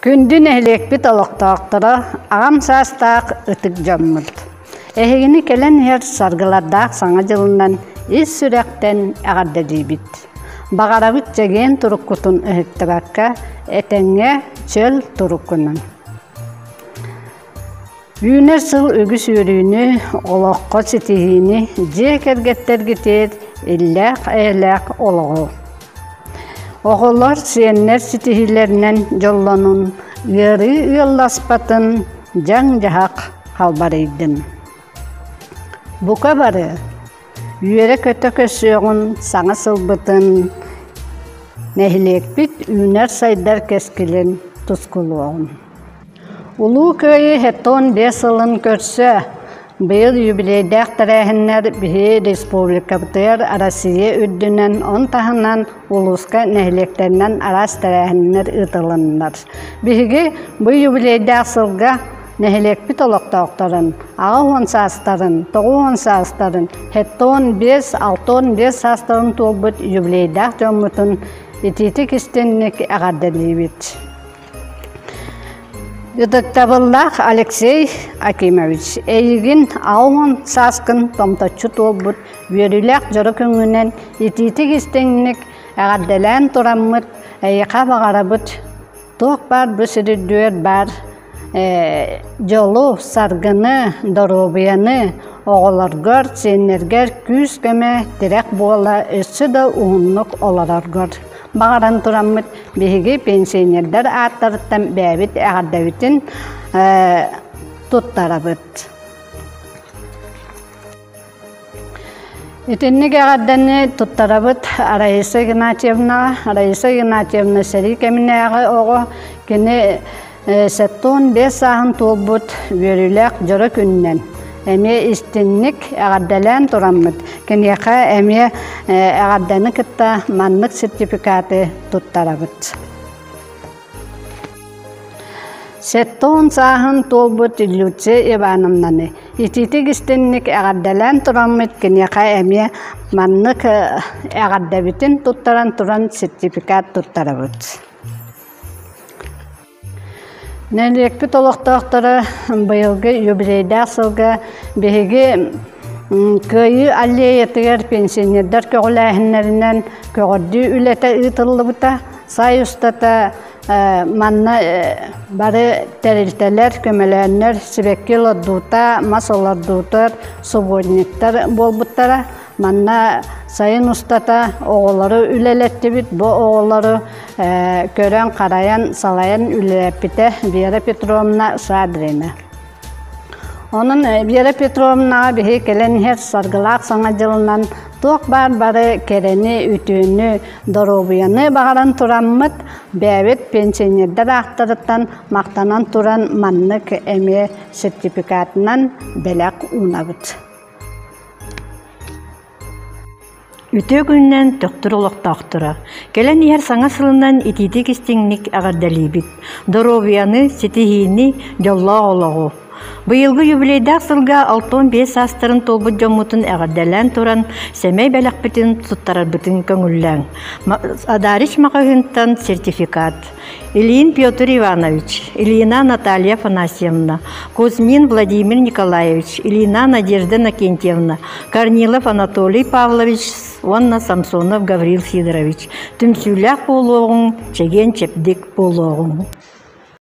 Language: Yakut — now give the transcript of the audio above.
Күндү нэһилиэкпит олохтоохторо, аҕам саастаах ытык дьоммут! Эһигини кэлэн иһэр саргылардаах Саҥа дьылынан ис сүрэхтэн эҕэрдэлиибит! Баҕарабыт чэгиэн туруккутун ыһыктыбакка, этэҥҥэ чөл туруккунан! Үүнэр сыл үгүс үөрүүнү, олоххо ситиһиини, дьиэ кэргэттэргитигэр иллээх-эйэлээх олоҕу. Оҕолор, сиэннэр ситиһиилэринэн дьоллонун, ыарыы ыалласпатын, дьаҥ-дьаһах халбарыйдын. Бука бары Үөрэ-көтө көрсүөҕүн саҥа сылбытын, нэһилиэкпит үүнэр-сайдар кэскилин тускулуоҕун. Улуу Кыайыы 75 сылын көрсө быйыл юбилейдаах тэрээһиннэр биһи республикабытыгар Россия үрдүнэн, он таһынан улууска нэһилиэктэринэн араас тэрээһиннэр ыытылыннар. Биһиги бу юбилейдаах сылга Нэһилиэкпит олохтоохторун 80 саастарын, 90 саастарын, 75, 65 саастарын туолбут юбилейдаах дьоммутун итиитик истинник эҕэрдэлиибит. Ытыктабыллаах Алексей Акимович, эйигин 60 сааскын томточчу туолбут үөрүүлээх дьоро күҥҥүнэн итиитик истиҥник эҕэрдэлээн тураммыт, эйиэхэ баҕарабыт туох баар бу сир үрдүгэр баар дьолу, саргыны, доруобуйаны оҕолоргор, сиэннэргэр күүс-көмө, тирэх буола өссө да уһуннук олороргор баҕаран тураммыт биһиги пенсионердар ааттарыттан бэйэбит эҕэрдэбитин туттарабыт. Итинник эҕэрдэни туттарабыт Раиса Игнатьевнаҕа. Раиса Игнатьевна сэрии кэминээҕи оҕо, кини 75 сааһын туолбут үөрүүлээх дьоро күнүнэн эмиэ истиҥник эҕэрдэлээн тураммыт, киниэхэ эмиэ эҕэрдэни кытта маннык сертификаты туттарабыт. 70 сааһын туолбут Люция Ивановнаны итиитик истинник эҕэрдэлээн тураммыт киниэхэ эмиэ маннык эҕэрдэбитин туттаран туран сертификат туттарабыт. Нэһилиэкпит олохтоохторо быйылгы юбилейдаах сылга биһиги Кыайыы аллеятыгар пенсионердар көҕүлээһиннэринэн көҕөрдүү үлэтэ ыытыллыбыта. Сай устата манна бары тэрилтэлэр көмөлөөннөр сибэкки олордуута, мас олордуута, субботниктар буолбуттара. Манна сайын устата оҕолору үлэлэттибит. Бу оҕолору көрөн-харайан, салайан үлэлэппитэ Вера Петровна Шадрина. Онон Вера Петровнаҕа биһи кэлэн иһэр саргылаах Саҥа дьылынан туох баар бары кэрэни, үтүөнү, доруобуйаны баҕаран тураммыт, бэйэбит пенсионердар аахтарыттан махтанан туран маннык эмиэ сертификатынан бэлэх уунабыт. Үтүө күнүнэн Төхтүр олохтоохторо! Кэлэн иһэр саҥа сылынан итиитик-истиҥник эҕэрдэлиибит! Доруобуйаны, ситиһиини, дьоллоох олоҕу! Быйылгы юбилейдаах сылга 65 саастарын туолбут дьоммутун эҕэрдэлээн туран, сэмэй бэлэхпитин туттарарбытын көҥүллээҥ. Адарич маҕаһыынтан сертификат. Ильин Петр Иванович, Ильина Наталья Афанасьевна, Кузьмин Владимир Николаевич, Ильина Надежда Накентьевна, Корнилов Анатолий Павлович уонна Самсонов Гаврил Сидорович түмсүүлээх буолуоҕуҥ, чэгиэн-чэбдик буолуоҕуҥ.